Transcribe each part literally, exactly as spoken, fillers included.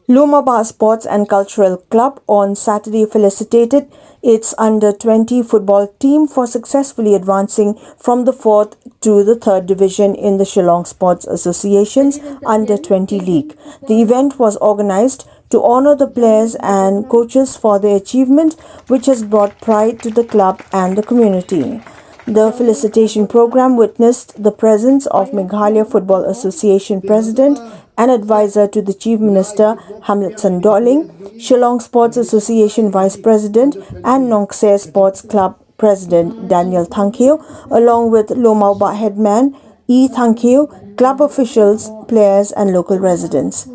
Lowmawbah Sports and Cultural Club on Saturday felicitated its under twenty football team for successfully advancing from the fourth to the third division in the Shillong Sports Association's under twenty league. The event was organized to honor the players and coaches for their achievement, which has brought pride to the club and the community. The felicitation program witnessed the presence of Meghalaya Football Association President and advisor to the Chief Minister, Hamletson Dohling, Shillong Sports Association Vice President and Nongkseh Sports Club President Daniel Thangkhiew, along with Lowmawbah headman E Thangkhiew, club officials, players and local residents.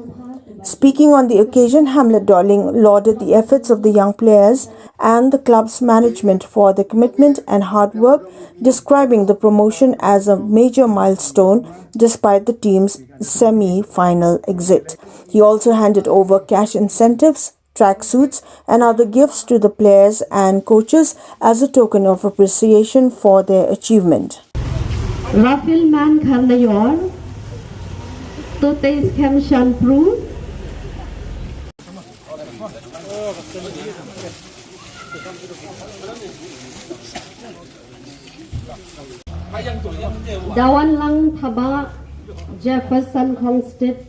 Speaking on the occasion, Hamlet Dohling lauded the efforts of the young players and the club's management for their commitment and hard work, describing the promotion as a major milestone despite the team's semi-final exit. He also handed over cash incentives, tracksuits, and other gifts to the players and coaches as a token of appreciation for their achievement. Rafael Man Kharnayor, Totes Khem Shanpru, Dawan Lang Thaba, Jefferson Khongstep.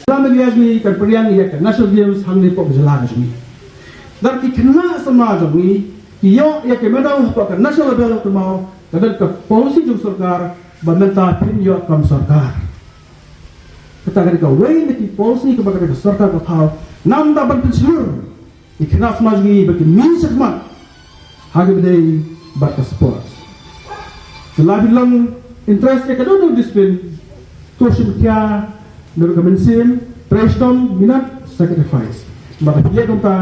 Jylla Meghalaya jong ngi kan pyrshang ïa ka National Games hangne hapoh ka jylla ka jong ngi. Lada ki khynnah samla jong ngi ki ïoh ïa ka medal hapoh ka national level, kumno ka don ka policy jong sorkar ba mynta phin ïoh kam sorkar. Kata ka dei kawei na ki policy kaba ka sorkar ka thaw namar ban pynshlur ïa ki khynnah samla jong ngi ba kin mih shakhmat ha kaba ïadei bad ka sports. Lada phi long interest ïa kano kano ka discipline, to shim khia da ka mynsiem trei shitom, minot, sacrifice. Bad ha kaba ïadei bad kata,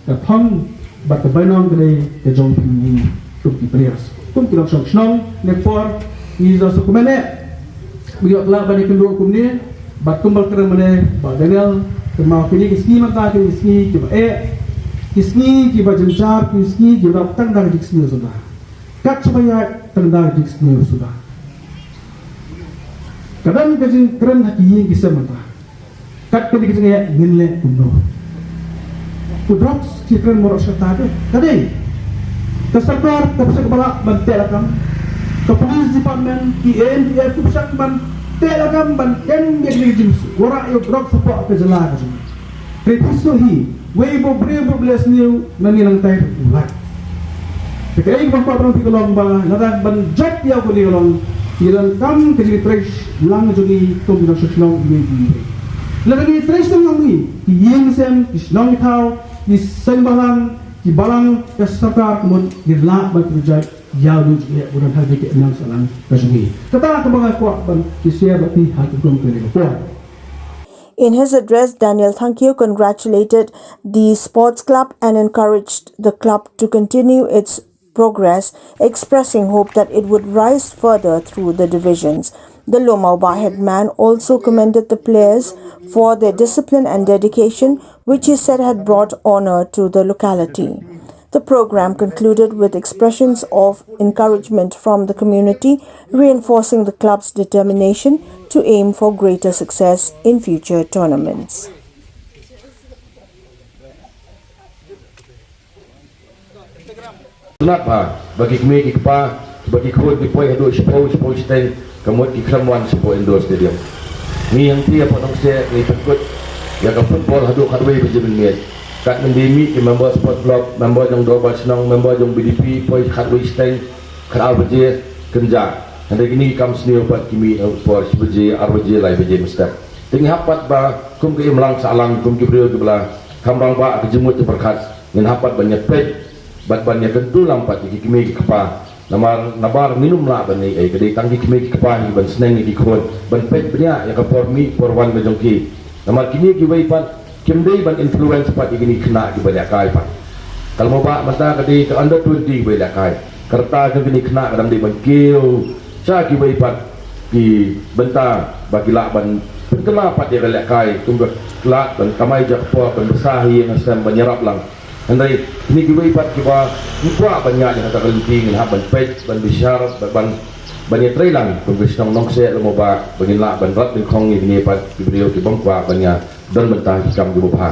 ka thong bad ka bainong ka dei ka jong phi, kum ki players, kum ki nongshong shnong. Ne por ngi za suk kumne ba ïoh lah ban ïakynduh kumne bad kumba la kren mynne Bah Daniel, kumno kine ki sngi mynta ki sngi kiba eh, ki sngi kiba jynjar, ki sngi kiba tang da ka jingsniew suda. Kat shaba ïaid tang da ka jingsniew suda. Ka don ka jingkren ha ki ïing ki sem mynta. Kat kane ka jingeh ngin leh kumno? U drugs ki kren mrad sha kata te. Ka dei ka sorkar ka pyrshang ba lah ban teh lakam, ka police department, ki A N P F ki pyrshang ban teh lakam ban kem ïa kane ka jingsniew, wanrah ïa u drugs hapoh ka jylla ka jong ngi. Hynrei phi sngewthuh hi, wei ba u briew ba u leh sniew, nangta nangtai u lait. Te kaei kaba kwah ban ong ïa phi ka long ba lada ban jop ïa kane ka long, ngi donkam ka jingtrei lang jong ngi kum ki nongshong shnong iwei pa iwei. Lada ngi trei shnong lang ngi, ki ïing sem, ki shnong ki thaw, ki seng bhalang, ki balang, ka sorkar ka mut ngi lah ban pynjah ïa u jingeh ba don ha kane ka imlang sahlang ka jong ngi. Kata kaba nga kwah ban share bad phi ha kane ka por. In his address, Daniel Thangkhiew congratulated the sports club and encouraged the club to continue its progress, expressing hope that it would rise further through the divisions. The Lowmawbah headman also commended the players for their discipline and dedication, which he said had brought honor to the locality. The program concluded with expressions of encouragement from the community, reinforcing the club's determination to aim for greater success in future tournaments. Sngewtynnat bha ba ki kmie ki kpa, ba ki khun ki poi haduh shiphew, shiphew shiteng, ka mut ki khlem wan shapoh Indoor Stadium. Ngi hangtei hapoh Nongkseh ngi pynkut ïa ka football haduh khatwei baje mynmiet. Kat mynta mih ki member Sport Club, member jong Dorbar Shnong, member jong B D P, poi khatwei shiteng, khatar baje kynja. Hynrei kine ki kam sniew pat ki mih ha por shi baje, ar baje, lai baje mynstep. Te ngi hap pat ba kum ka imlang sahlang, kum ki briew kiba la kham rangbah ka jingmut jingpyrkhat, ngin hap pat ban ïa peit bad ban ïa kyntu lang pat ïa ki kmie ki kpa. Namar nabar ngin ym lah ban ïa, eh, ka dei tang ki kmie ki kpa hi ban sneng ïa ki khun, ban peit bniah ïa ka por mih por wan ka jong ki. Namar kine kiwei pat kim dei ban influence pat ïa kine ki khynnah kiba lehkai pat. Ka Lowmawbah mynta ka dei ka under twenty kiba lehkai. Ka rta ka kine ki khynnah ka dang dei ban kiew sha kiwei pat ki bynta ba ki lah ban pynkylla pat ïa ka lehkai, kum ka lad ban kamai jakpot, ban bsa ha ïing ha sem, ban ïarap lang. Hynrei kine kiwei pat kiba ym kwah ban ïaid ha kata ka lynti, ngin hap ban peit, ban bishar, ban, ban, ban ïatreilang kum ki shnong Nongkseh, lymmo ba ba ngin lah ban rat nyngkong ïa kine pat ki briew ki bym kwah ban ïa don bynta ki kam kiba bha.